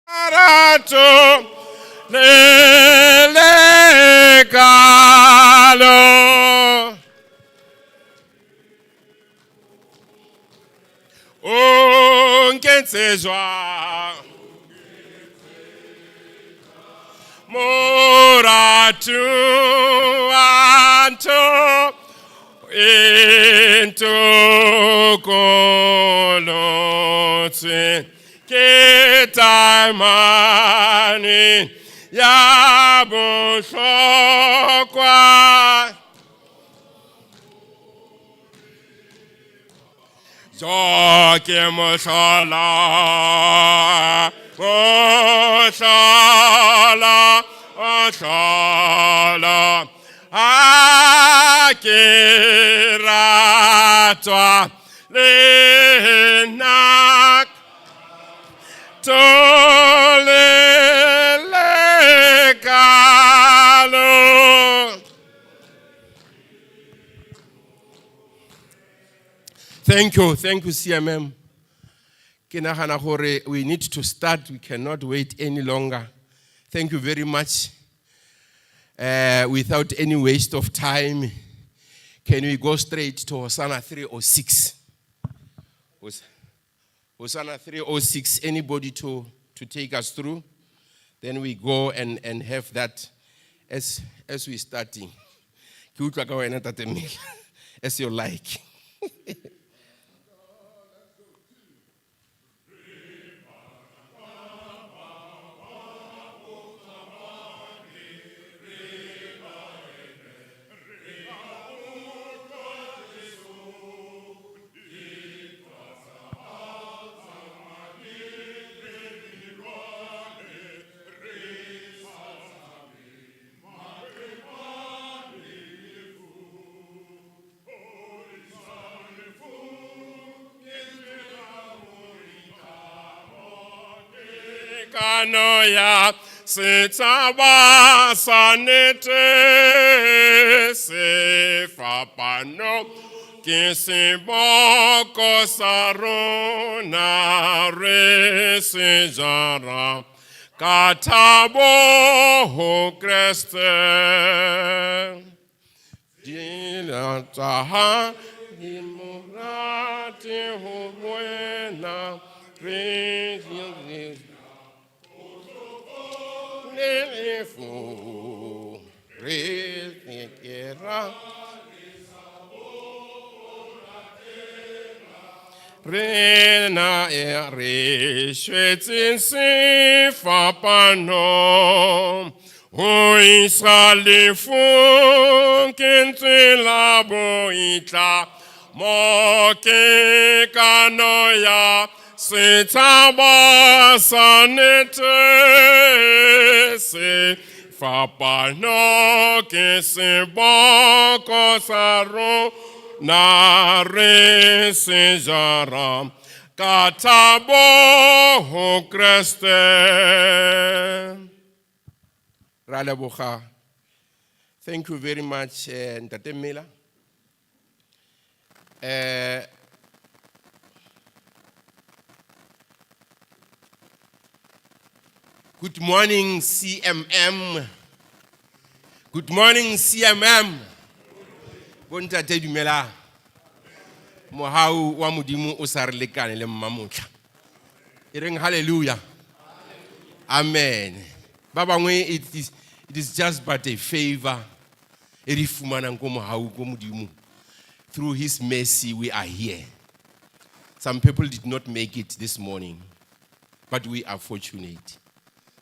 Rato le le kalo. O nkentse jwang? Moratu anto into kolotse ke taemane ya bohlokwa. Jo ke mohlola, mohlola, mohlola. Ha ke ratwa le nna to le le kalo. Thank you, CMM. Ke nagana gore we need to start, we cannot wait any longer. Thank you very much. Without any waste of time, can we go straight to Hosanna 306? Hosanna 306, anybody to take us through? Then we go and have that as we starting. Ke utlwa ka wena, Ntate Mmela, as you like. Kano ya setshaba sa nnete sefapano ke seboko sa rona re se jara ka thabo ho Kreste. Dila tsa ha di monate ho wena re le lefu re ke ra re na e re shwetseng sefapano ho isa lefung ke tsela boitla mo ke kano ya setshaba sa nnete sefapano ke seboko sa rona re se jara ka thabo ho Kreste. Ra leboga. Thank you very much, Ntate Mmela. Good morning, CMM. Good morning, CMM. Bontate dumela. Mohau wa Modimo o sa re lekane le mmamotla. E reng hallelujah. Amen. Ba bangwe it is just but a favor e re fumanang ko mohau ko Modimo. Through his mercy we are here. Some people did not make it this morning, but we are fortunate.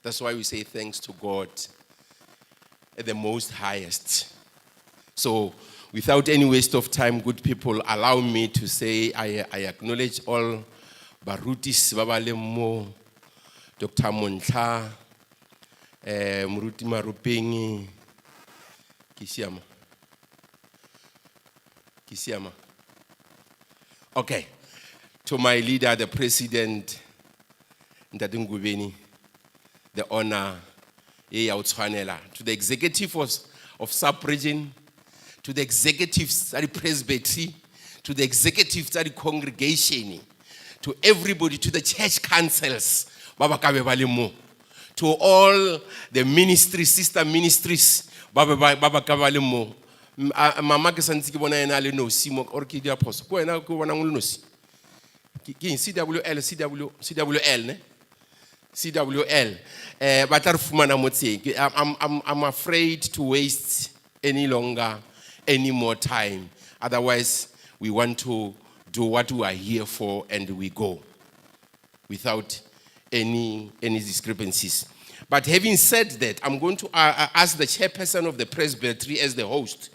That's why we say thanks to God at the most highest. So, without any waste of time, good people, allow me to say I acknowledge all barutis ba ba leng mo, Dr. Montlha, Moruti Marupeng, ke siama? Ke siama? Okay. To my leader, the president, Ntate Ngubeni, the honor e ya o tshwanela. To the executive of sub-region, to the executives tsa di-presbytery, to the executives tsa di-congregation, to everybody, to the church councils. ba ba ka be ba le mo. To all the ministries, sister ministries ba be ba ba ka ba le mo. Mama ke santse ke bona ena a le nosi mo, or ke dira phoso? Ke wena ke bonang o le nosi. Ke eng? CWL, CW, CWL ne? CWL. Ba tla re fumana mo teng. I'm afraid to waste any longer, any more time. Otherwise, we want to do what we are here for and we go without any discrepancies. But having said that, I'm going to ask the chairperson of the presbytery as the host.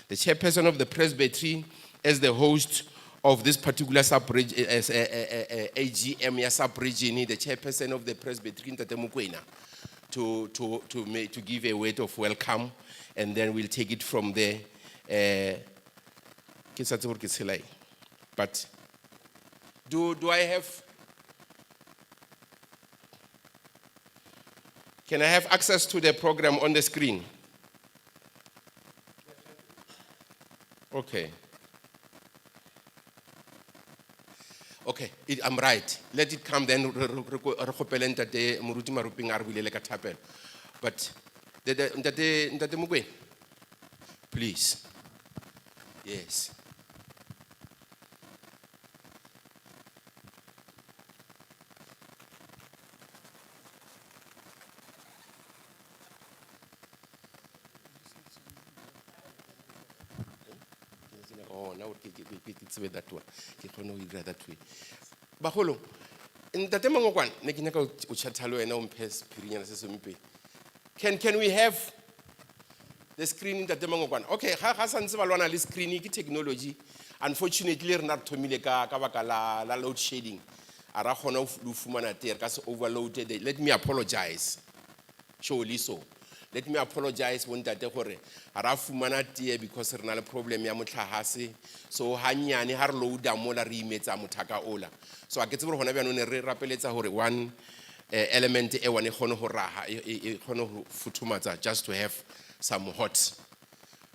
The chairperson of the presbytery as the host of this particular sub-region, AGM ya sub-region, the chairperson of the presbytery, Ntate Mokoena, to give a word of welcome, and then we'll take it from there. Ke sa tsebe hore ke tshela eng, but do I have, can I have access to the program on the screen? Okay. Okay, I'm right. Let it come then. Re kgopele Ntate Moruti Maruping a re bulele ka thapelo. But Ntate Mokoena, please. Yes. Oh, now ke tsebe that one. Ke kgone ho dira that way. Bagolo, Ntate Mangokwane, ne ke nyaka o chat le wena o mphe sephirinyana se sengwe pele. Can we have the screen, Ntate Mangokwane? Okay, ga santse ba lwana le screen ke technology. Unfortunately, re na re thomile ka baka la load shedding. A ra kgona ho fumana tee, re ka se overloaded. Let me apologize. Surely so. Let me apologize bontate gore ha ra fumana tee because re na le problem ya motlakase. So hanyane ha re loada mola re imetsa mothaka ola. So a ke tsebe hore hona bjanong ne re rapeletsa hore one element e one e kgone ho raha, e kgone ho futhumatsa just to have some hot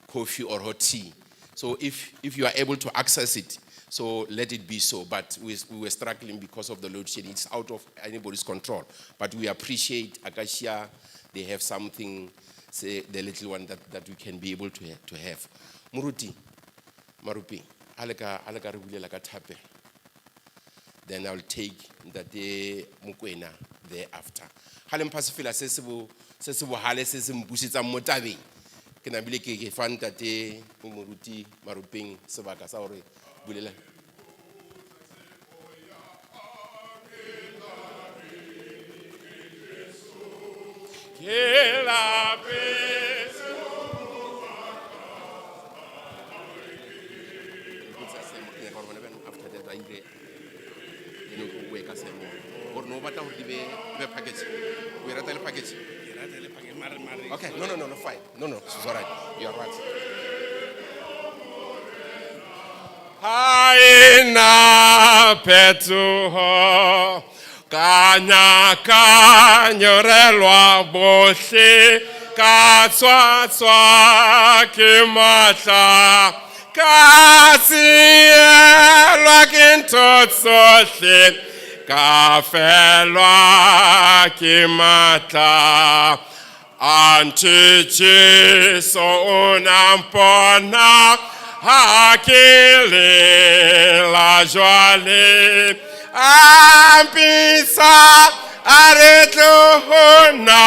coffee or hot tea. So if you are able to access it, so let it be so. But we were struggling because of the load shedding. It's out of anybody's control. But we appreciate Acacia. They have something, say, the little one that we can be able to have. Muruti, Marupi, ha le ka re bulela ka thapelo. Then I'll take Ntate Mokoena thereafter. Ha le mpha sefela se se bohale se se mpusetsang mo tabeng. Ke nabile ke fa Ntate Moruti Maruping sebaka sa hore bulela. Ke lapetse. After that, I ile then o boe ka seemo gore no o batla gore di be package, o e rata le package. Ke rata le package, mare. Okay, no, fine. No, it's all right. You are right. Ha ena phetoho, ka nyaka nyorelwa bohle, ka tswatswa ke matla, ka tsielwa ke ntho tsohle, ka felwa ke matla. Anthe Jesu o na mpona ha ke lela jwale, a mpitsa a re tlo na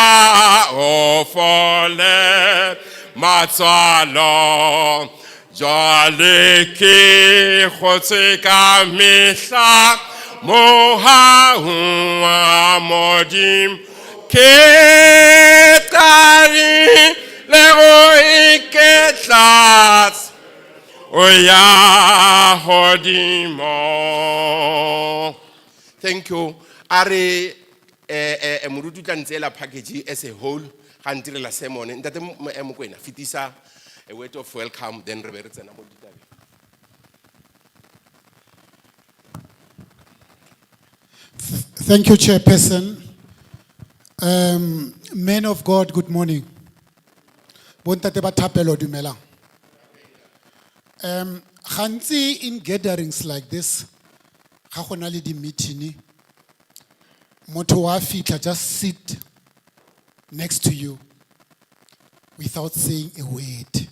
o fole matswalo. Jwale ke kgotse ka mehla mohaung wa Modimo, ke qadile go iketla o ya hodimo. Thank you. A re moruti o tla ntseela package as a whole ga ntirela sermon. Ntate Mokoena, fetisa a word of welcome, then re be re tsena mo ditabeng. Thank you, Chairperson. Men of God, good morning. Bontate ba thapelo, dumelang. Gantsi in gatherings like this, ga go na le di-meeting, Motho wa fitlha just sit next to you without saying a word,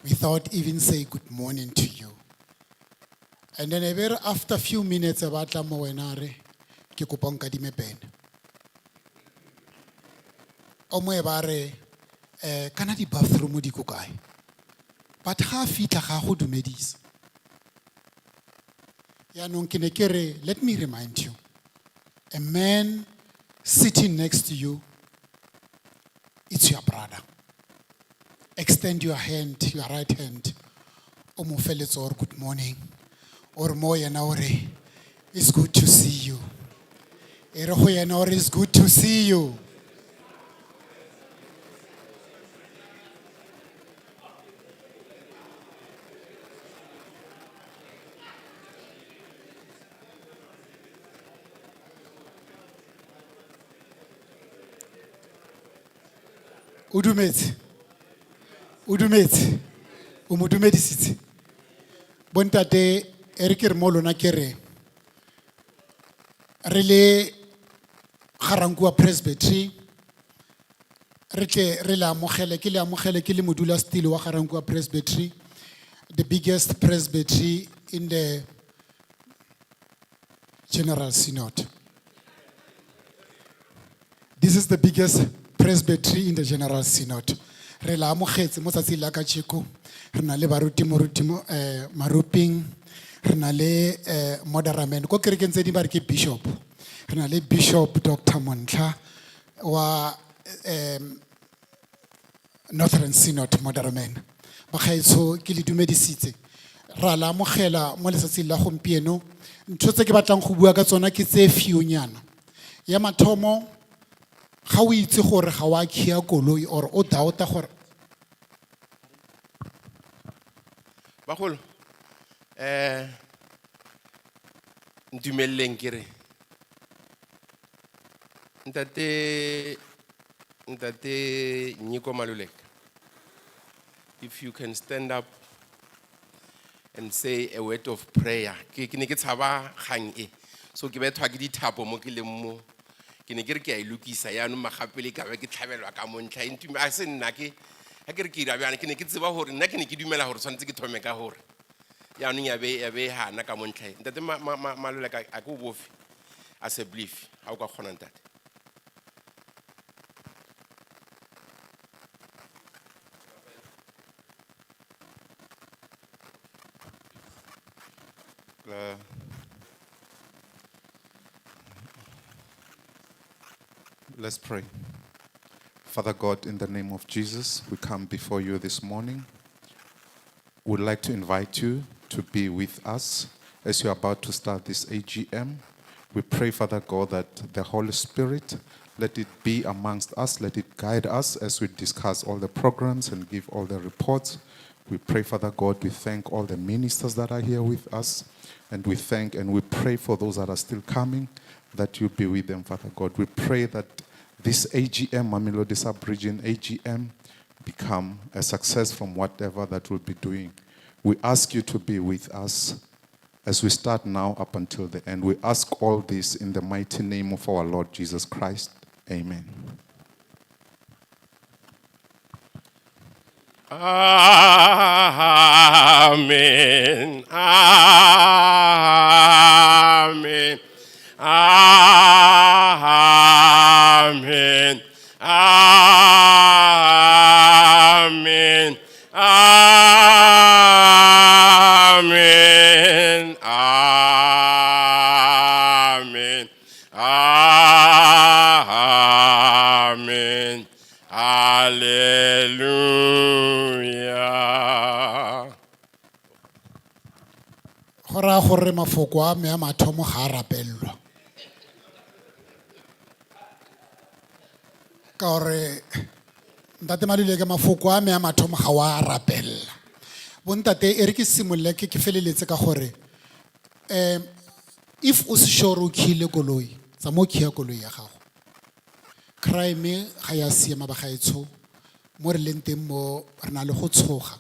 without even say good morning to you. And then e be re after few minutes a ba tla mo wena a re ke kopa o nkadime pene. O mo e ba re kana di-bathroom di ko kae? But ga a fitlha ga a go dumedisa. Yaanong ke ne ke re let me remind you, a man sitting next to you, it's your brother. Extend your hand, your right hand. O mo fe letsogo good morning. Or mo yena o re, it's good to see you. E re go yena o re, it's good to see you. O dumetse? O dumetse? O mo dumedisitse? Bontate, e re ke re mo lona ke re, re le Ga-Rankuwa Presbytery, re tle re le amogele, ke le amogele ke le modulasetilo wa Ga-Rankuwa Presbytery, the biggest presbytery in the General Synod. This is the biggest presbytery in the General Synod. Re la amogetse mo tsatsing la kajeko, re na le baruti moruti mo Maruping, re na le moderamen, ko kerekeng tse ding ba re ke bishop. Re na le Bishop Dr. Montlha wa Northern Synod moderamen. Bagaetsho ke le dumedisitse. Ra la amogela mo letsatsing la gompieno. Ntho tse ke batlang go bua ka tsona ke tse fewnyana. Ya mathomo, ga o itse gore ga wa khiya koloi or o doubta gore Bagolo, ntumelleng ke re ntate Nyiko Maluleka, if you can stand up and say a word of prayer. Ke ne ke tshaba kgang e, so ke bethwa ke dithapo mo ke leng mo. Ke ne ke re ke a e lokisa yaanong magapele ka be ke tlhabelwa ka mo ntlha e ntume a se nna ke ga ke re ke ira bjana ke ne ke tseba gore nna ke ne ke dumela gore tshwanetse ke thome ka gore yaanong ya be e hana ka mo ntlha e. Ntate Maluleka, a ke o bofe as a belief ga o ka kgona ntate. Let's pray. Father God, in the name of Jesus, we come before you this morning. We'd like to invite you to be with us as you are about to start this AGM. We pray, Father God, that the Holy Spirit, let it be amongst us, let it guide us as we discuss all the programs and give all the reports. We pray, Father God, we thank all the ministers that are here with us, and we thank and we pray for those that are still coming, that you be with them, Father God. We pray that this AGM, Mamelodi Sub-Region AGM, become a success from whatever that we'll be doing. We ask you to be with us as we start now up until the end. We ask all this in the mighty name of our Lord Jesus Christ. Amen. Amen. Amen. Amen. Amen. Amen. Amen. Amen. Hallelujah. Go raya gore mafoko a me a mathomo ga a rapellwa. Ka gore ntate Maluleke mafoko a me a mathomo ga wa rapella. Bontate e re ke simolole ke feleletse ka gore if o se sure o khile koloi, tsamaya o khiya koloi ya gago. Crime ga ya siama bagaetsho, mo re leng teng mo re na le go tshoga.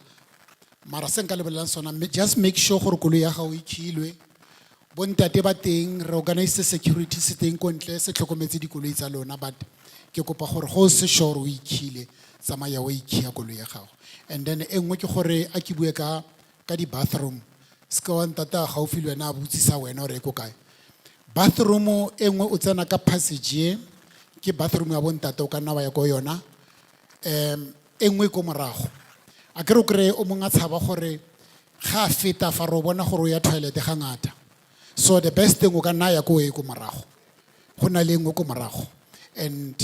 Mara se nka le bolelang sona, just make sure gore koloi ya gago e khilwe. Bontate ba teng, re organize security se teng ko ntle, se tlhokometse dikoloi tsa lona, but ke kopa gore go se sure o ikhile, tsamaya o ikhiya koloi ya gago. And then e nngwe ke gore a ke bue ka di-bathroom, se ka wa ntata gaufi le wena a botsisa wena gore e ko kae. Bathroom e nngwe o tsena ka passage e, ke bathroom ya bontate, o ka nna wa ya ko yona. E nngwe e ko morago. A kere o kry-e o mongwe a tshaba gore ga a feta fa re o bona gore o ya toilet ga ngata. So the best thing, o ka nna ya ko e ko morago. Go na le e nngwe ko morago. And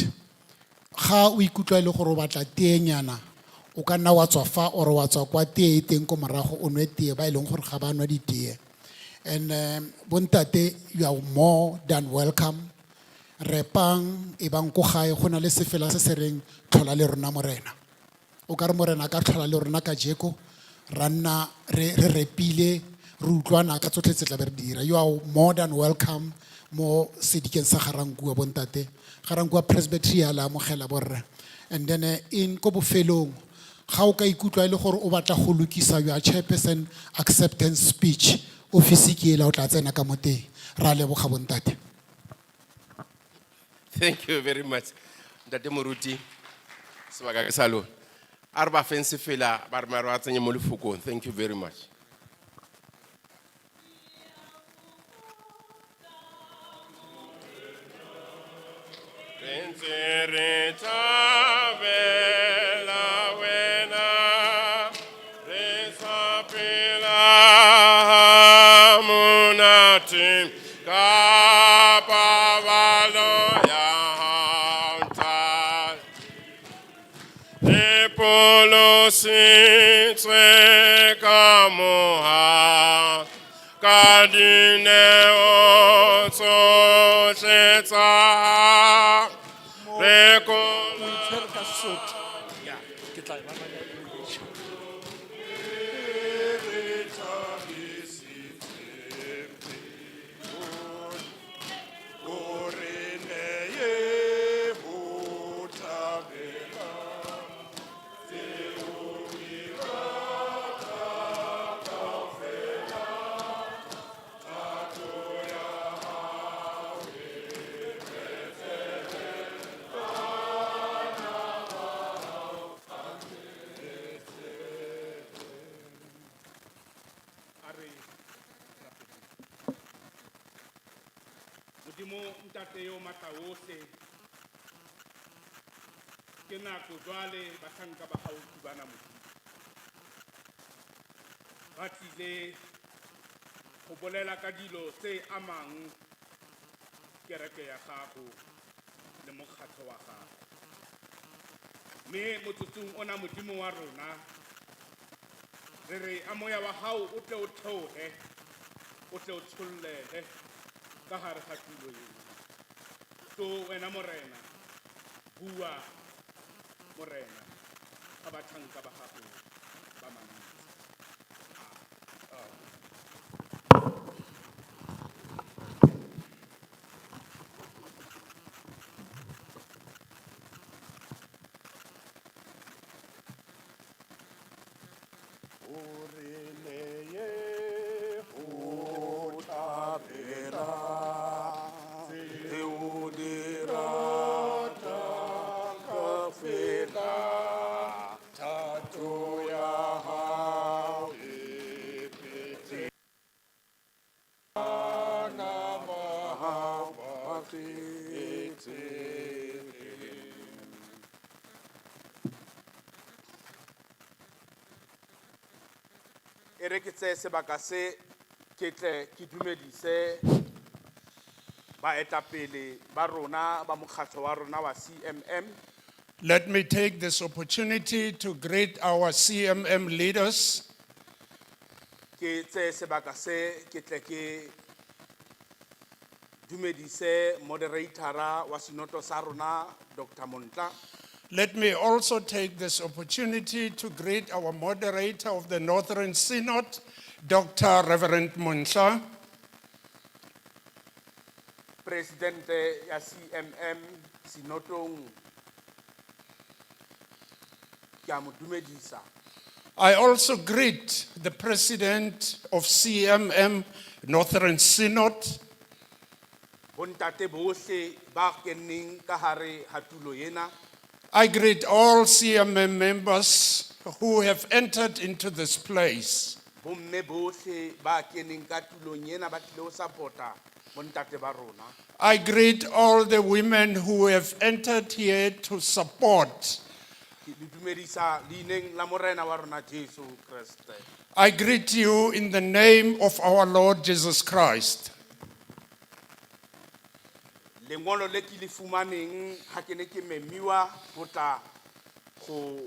ga o ikutlwa e le gore o batla teenyana, o ka nna wa tswa fa or wa tswa kwa tee e teng ko morago, o nwe tee, ba e leng gore ga ba nwa ditee. And bontate, you are more than welcome. Repang e bang ko gae, go na le sefela se se reng tlhola le rona Morena. O ka re Morena ka tlhola le rona kajeko, ra nna re repile, re utlwana ka tsotlhe tse tla be re dira. You are more than welcome mo sedikeng sa Garankuwa, bontate. Garankuwa Presbytery ya la amogela, borre. And then in ko bofelong, ga o ka ikutlwa e le gore o batla go lokisa your chairperson acceptance speech, office ke ela, o tla tsena ka mo teng. Ra leboga, bontate. Thank you very much. Ntate Moruti, sebaka ke sa lona. A re ba feng sefela, ba re mare ba tsenye mo lefokong. Thank you very much. Re ntse re thabela wena, re sa phela monate ka paballo ya hao, Ntate. Re pholositswe ka mohau, ka dineo tsohle tsa hao. Re O itshwere ka Sesotho ya ke tla e bala ka English. Re thabisitse o re neye ho thabela tseo di rata kaofela, thato ya hao e phethehe, bana ba hao ba tletse. A re rapeleng. Modimo Ntate yo matla ohle, ke nako jwale bahlanka ba hao ke bana, Modimo. Ba tlile go bolela ka dilo tse amang kereke ya gago le mokgatlho wa gago. Mme motsotsong ona, Modimo wa rona, re re a moya wa hao o tle o theohe, o tle o tshollele ka hare ga tulo ena. So wena Morena, bua Morena, ga batlhanka ba gago ba mametse. Amen. O re neye ho thabela tseo di ratang kaofela, thato ya hao e phethe, bana ba hao ba tletse. E re ke tseye sebaka se ke tle ke dumedise baetapele ba rona ba mokgatlho wa rona wa CMM. Let me take this opportunity to greet our CMM leaders. Ke tseye sebaka se ke tle ke dumedise moderatora wa sinoto sa rona, Dr Montla. Let me also take this opportunity to greet our moderator of the Northern Synod, Dr. Reverend Munsha, Presidente ya CMM sinotong, ke a mo dumedisa. I also greet the president of CMM Northern Synod, Bontate bohle ba keneng ka hare ha tulo ena. I greet all CMM members who have entered into this place. Bomme bohle ba keneng ka tulong ena ba tlile ho support-a bontate ba rona. I greet all the women who have entered here to support. Ke le dumedisa leineng la Morena wa rona Jesu Kreste. I greet you in the name of our Lord Jesus Christ. Lengolo le ke le fumaneng ha ke ne ke memiwa ho tla go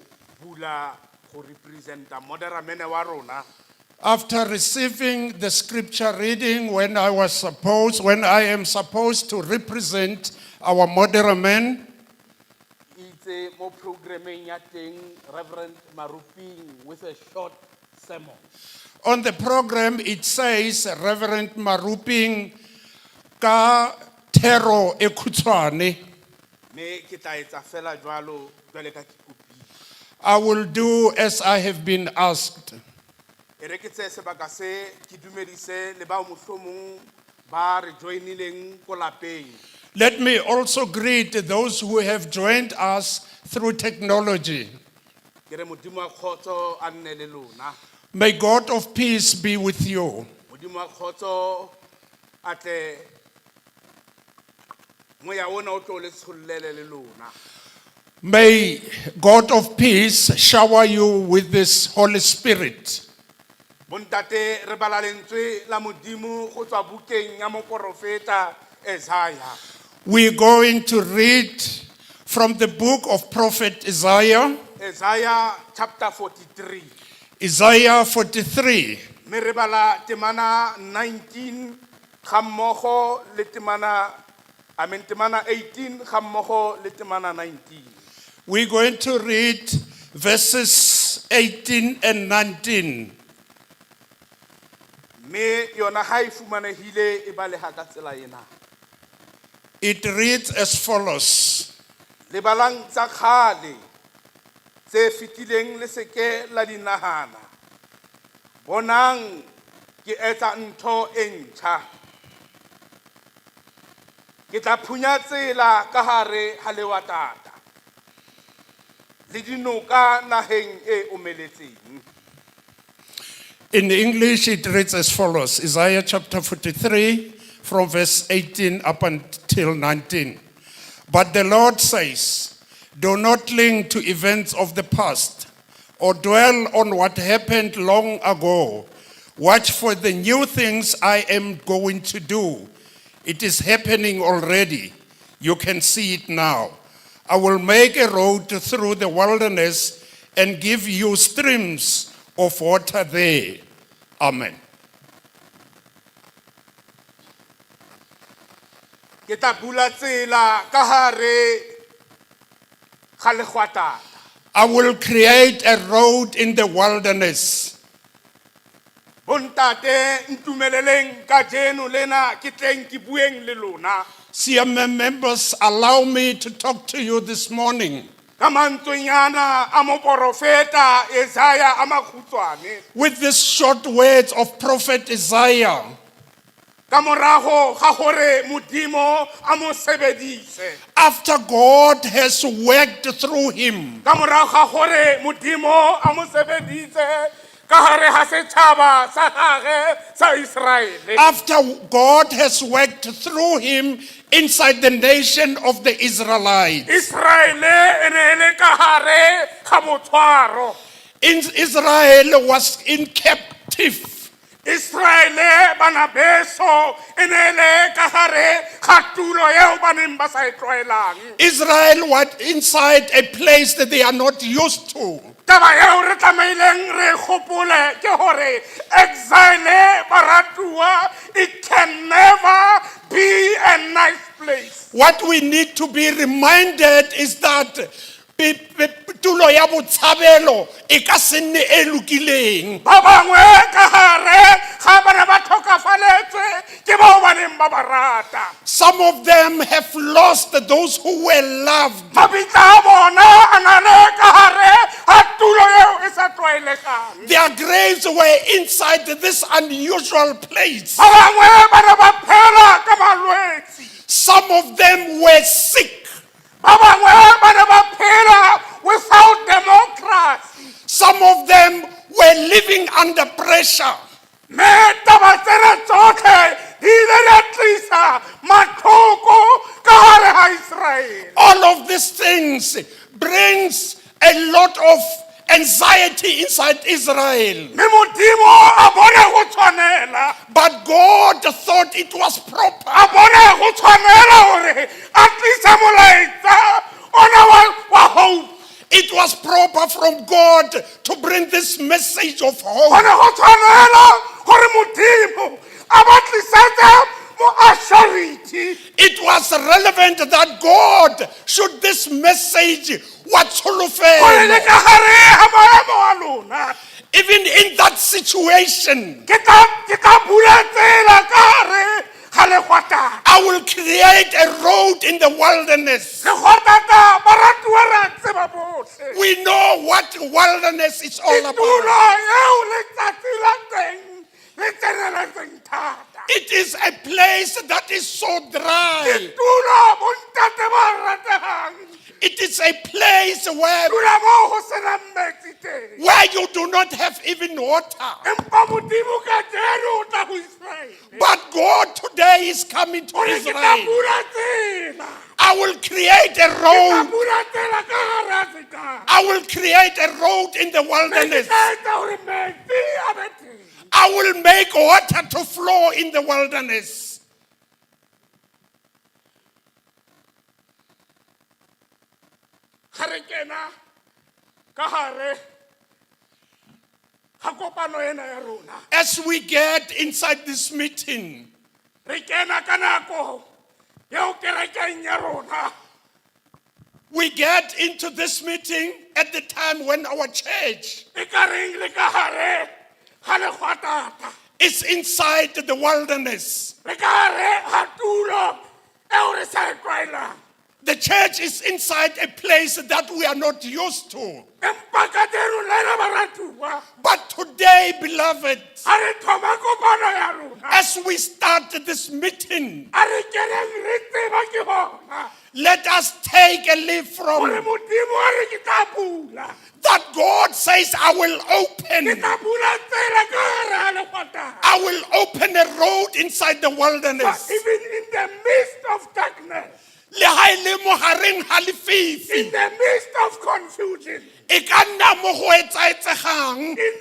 bula go representa moderamene wa rona. After receiving the scripture reading when I am supposed to represent our moderamen, Itse mo programmeng ya teng Reverend Maruping with a short sermon. on the program it says Reverend Maruping ka thero e khutshwane. Mme ke tla etsa fela jwalo jwale ka ke kopile. I will do as I have been asked. E re ke tseye sebaka se ke dumedise le bao mohlomong ba re joinileng ko lapeng. Let me also greet those who have joined us through technology. Ke re Modimo wa kgotso a nne le lona. May God of peace be with you. Modimo wa kgotso a tle moya ona o tlo le tshollele le lona. May God of peace shower you with this Holy Spirit. Bontate re bala lentswe la Modimo go tswa bukeng ya moporofeta Isaiah. We're going to read from the book of Prophet Isaiah, Isaiah chapter 43. Isaiah 43. Mme re bala temana 19 ga mmogo le temana I mean temana 18 ga mmogo le temana 19. We're going to read verses 18 and 19. Mme yona ha e fumanehile e baleha ka tsela ena. It reads as follows. Lebalang tsa kgale tse fetileng le seke la di nahana. Bonang ke etsa ntho e ntjha. Ke tla phunya tsela ka hare ha lewatata. Le dinoka naheng e omeletseng. In English, it reads as follows Isaiah chapter 43, from verse 18 up until 19. But the Lord says, Do not cling to events of the past or dwell on what happened long ago. Watch for the new things I am going to do. It is happening already. You can see it now. I will make a road through the wilderness and give you streams of water there. Amen. Ke tla bula tsela ka hare ga lehwatata. I will create a road in the wilderness. Bontate ntumeleleng kajeno lena ke tleng ke bueng le lona. CMM members, allow me to talk to you this morning Ka mantswenyana a moporofeta Isaiah a makgutshwane. with these short words of Prophet Isaiah. Ka morago ga gore Modimo a mo sebedise. After God has worked through him, Ka morago ga gore Modimo a mo sebedise ka hare ha setjhaba sa gagwe sa Israele. after God has worked through him inside the nation of the Israelites, Israele e ne e le ka hare ga botshwaro. In Israel was in captive. Israele bana beso e ne e le ka hare ga tulo eo ba neng ba sa e tlwaelang. Israel was inside a place that they are not used to. Taba eo re tlameileng re e gopole ke gore exile baratuwa it can never be a nice place. What we need to be reminded is that tulo ya botshabelo e ka se nne e lokileng. Ba bangwe ka hare ga ba ne ba tlhokafaletswe ke bao ba neng ba ba rata. Some of them have lost those who were loved. Mabitla a bona a na le ka hare ga ga tulo eo e sa tlwaelegang. Their graves were inside this unusual place. Ba bangwe ba ne ba phela ka malwetsi. Some of them were sick. Ba bangwe ba ne ba phela without democracy. Some of them were living under pressure. Mme taba tsena tsotlhe di ile di a tlisa matlhoko ka gare ga Israele. All of these things brings a lot of anxiety inside Israel. Mme Modimo a bone go tshwanela, But God thought it was proper a bone go tshwanela gore a tlise molaetsa ona wa hope. It was proper from God to bring this message of hope. Go ne go tshwanela gore Modimo a ba tlisetse moashariti. It was relevant that God should this message wa Gore tsholofelo. le ka gare ga maemo a lona, Even in that situation, ke tla bula tsela ka gare ga legwatata. I will create a road in the wilderness. Legwatata, baratuwa, re a tseba botlhe. We know what wilderness is all Ke about. tulo eo letsatsi la teng le tseneletseng thata. It is a place that is so Ke dry. tulo, bontate ba rategang, It is a place where, tula mo go senang metsi teng. where you do not have even water. Empa Modimo kajeno o tla go Israele. But God today is coming to O re, ke tla Israel. bula tsela. I will create a Ke tla road. bula tsela ka gare ga sekaka. I will create a road in the Mme ke wilderness. tla etsa hore metsi a be teng. I will make water to flow in the wilderness. Ga re kena ka gare ga kopano ena ya rona, As we get inside this meeting, re kena ka nako eo kerekeng ya rona we get into this meeting at the time when our church e ka reng le ka gare ga legwatata, is inside the wilderness. re ka gare ga tulo eo re sa e tlwaelang. The church is inside a place that we are not used to. Empa kajeno lena, baratuwa, But today, beloved, ga re thoma kopano ya rona, as we start this meeting, a re keneng re tseba ke gona let us take a leaf gore from Modimo a re, ke tla bula, that God says, I will ke open. tla bula tsela ka gare ga legwatata. I will open a road inside the But wilderness. even in the midst of darkness, Le ha e le mo hareng ha in lefifi, the midst of confusion, e ka nna mo go etsaetsegang, in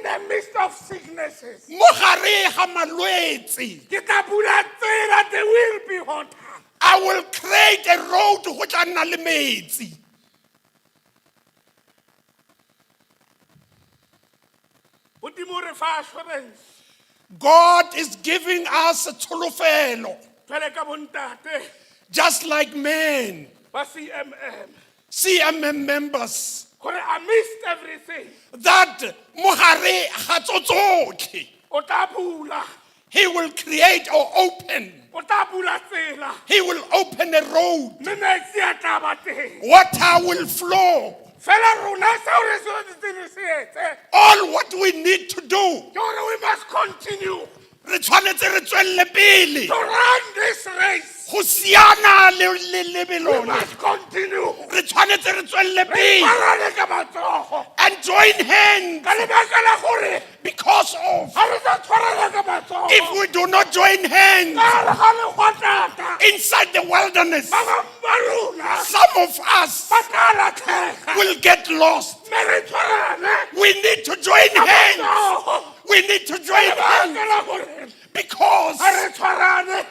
the midst of sicknesses, mo gare ga malwetse, ke tla bula tsela, there will be water. I will create a road go tla nna le metsi. Modimo re fa assurance. God is giving us tsholofelo, Jwale ka bontate just like men, ba CMM, CMM members, gore amidst everything, that mo gare ga tso tsotlhe, o tla bula, he will create or open. o tla bula tsela, He will open a road. mme metsi a tla ba teng. Water will flow. Fela rona seo re se tshwanetseng re se etse All what we need to do, ke gore we must continue re tshwanetse re tswelle pele to run this race. go siana le le We lebelo le. must continue. Re tshwanetse re tswelle pele Tshwarane ka matsogo. and join hands Ka lebaka la gore because of ga re sa tshwarana ka matsogo, if we do not join hands ka gare ga legwatata, inside the wilderness, ba bangwe ba rona some of us ba tla latlhega. will get lost. Mme re tshwarane We need to join ka hands. matsogo. We need to join Lebaka hands la gore because ga re tshwarane,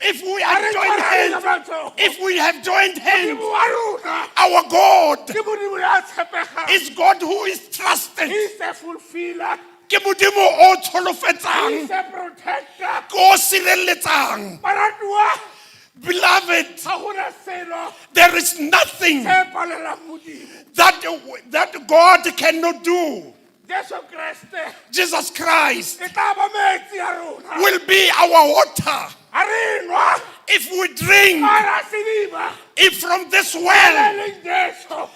if we ga have re joined tshwarane ka hands, matsogo, if we have joined hands, Modimo wa rona our God ke Modimo ya tshepegang. is God who is trusted. He is a fulfiller. Ke Modimo o He tsholofetsang, is a protector. ke o sireletsang. Baratuwa, Beloved, ga gona selo there is nothing se palelang Modimo. that God cannot do. Jesu Kreste Jesus Christ e tla ba metsi a rona. will be our water. Ha re nwa If we drink, ka hara sediba if from this le well leng Jesu,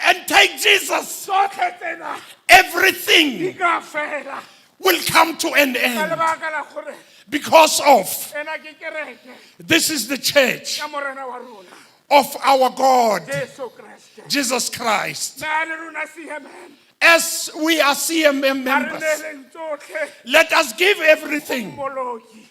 And take Jesus. Tsotlhe tsena di Everything ka fela will come to an ka end lebaka la gore because of ena ke kereke this is the church ya morena wa rona of our God, Jesu Kreste. Jesus Christ. Mme a le rona CMM As we are CMM a re members, neeleng tsotlhe let us give everything moloki.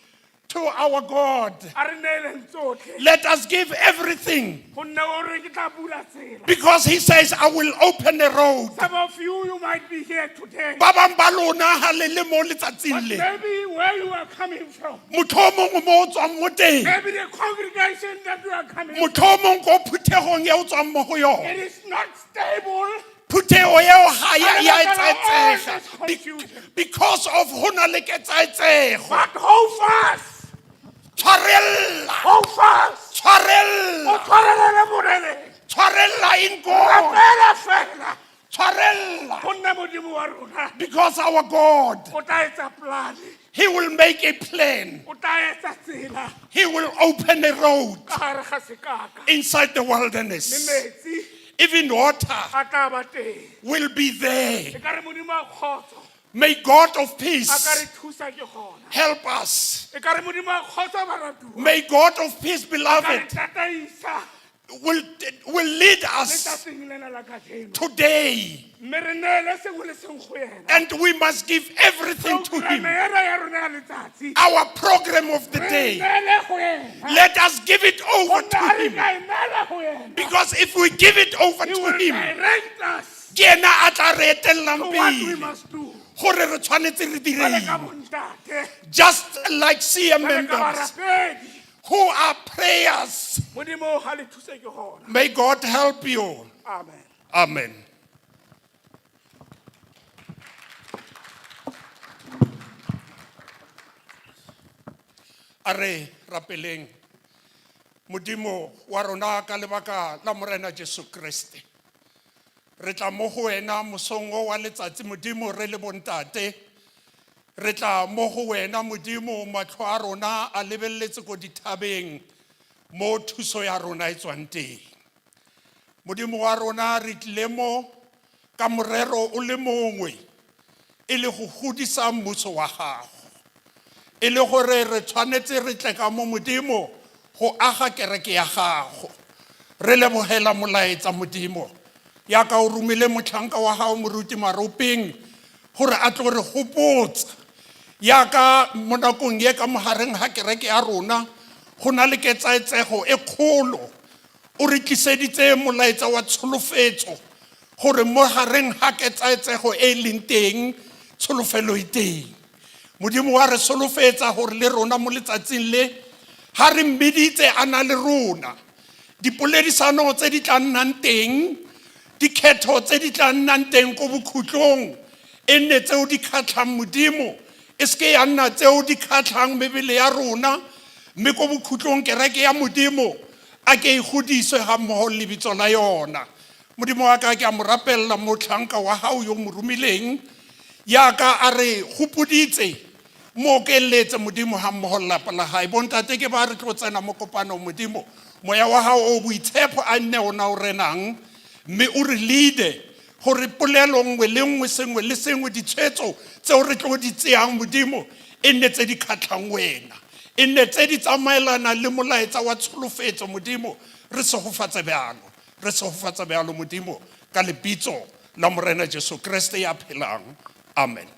to our God. A re neeleng tsotlhe Let us give everything gonne o re ke tla bula tsela. because He says, I will open a road. Some of you, you might be here today, Ba bang ba lona ha le le mo but letsatsing le. maybe where you are coming from, Motho o mongwe mo o tswang mo teng. maybe the congregation that you are coming from, Motho o mongwe ko phuthegong e o tswang mo go yona. it is not stable. Phuthego eo ga ya Ka ya lebaka la all etsaetsega. this confusion. Because of ho na le ketsaetsego. But hold fast, Tshwarella. hold fast. O Tshwarella. tshwarelele Moreneng. Tshwarella in God. Rapela fela. Tshwarella. Gonne Modimo wa rona Because our God, o tla etsa plan, He will make a plan. o tla etsa tsela He will open a road ka gare ga sekaka. inside the Le wilderness. metsi Even water a tla ba teng. will be there. E ka re Modimo a kgotso May God of a ka peace re thusa ke gona. help us. E ka re Modimo a kgotso baratuwa May God of peace, a ka re beloved, tataisa will lead us letsatsing lena la kajeno. today. Mme re neele sengwe le sengwe go yena. And we must give everything to Programme Him. ena ya rona ya letsatsi Our program of the re day. neele go yena. Let us give it over Gonne to ha re Him. ka e neela go yena, Because if we give it over he to will Him, direct us ke ena a tla re etellang to what we pele must do. gore re tshwanetse re Jwale ka direng. bontate, Just like CM jwale ka members barapedi, who are prayers. Modimo ha le thuse ke gona. May God help you. Amen. Amen. A re rapeleng Modimo wa rona ka lebaka la Morena Jesu Kriste. Re tla mo go wena mosong o wa letsatsi Modimo re le bontate. Re tla mo go wena Modimo matlho a rona a lebelletse ko dithabeng mo thuso ya rona e tswang teng. Modimo wa rona re tlile mo ka morero o le mongwe e le go godisa mmuso wa gago. E le gore re tshwanetse re tle ka mo Modimo go aga kereke ya gago. Re lebogela molaetsa Modimo yaka o romile motlhanka wa gago moruti Maropeng gore a tlo re gopotsa yaka mo nakong ye ka mogareng ga kereke ya rona go na le ketsaetsego e kgolo. O re tliseditse molaetsa wa tsholofetso gore mo gareng ga ketsaetsego e e leng teng tsholofelo e teng. Modimo wa re solofetsa gore le rona mo letsatsing le ga re mmeditse a na le rona dipoledisano tse di tla nnang teng dikgetho tse di tla nnang teng ko bokhutlong e nne tseo di kgatlhang Modimo e seke ya nna tseo di kgatlhang mebele ya rona mme ko bokhutlong kereke ya Modimo a ke e godiswe ga mmogo le lebitso la yona. Modimo wa ka ke a mo rapelela motlhanka wa gago yo mo romileng yaka a re gopoditse mo okeletse Modimo ga mmogo le lapa la gae. Bontate ke ba re tlo tsena mo kopanong Modimo moya wa gago o boitshepo a nne ona o renang mme o re leade gore polelo nngwe le nngwe sengwe le sengwe ditshwetso tseo re tlo di tseyang Modimo e nne tse di kgatlhang wena e nne tse di tsamaelana le molaetsa wa tsholofetso Modimo. Re segofatse bjalo, re segofatse bjalo Modimo ka lebitso la Morena Jesu Kriste ya phelang. Amen.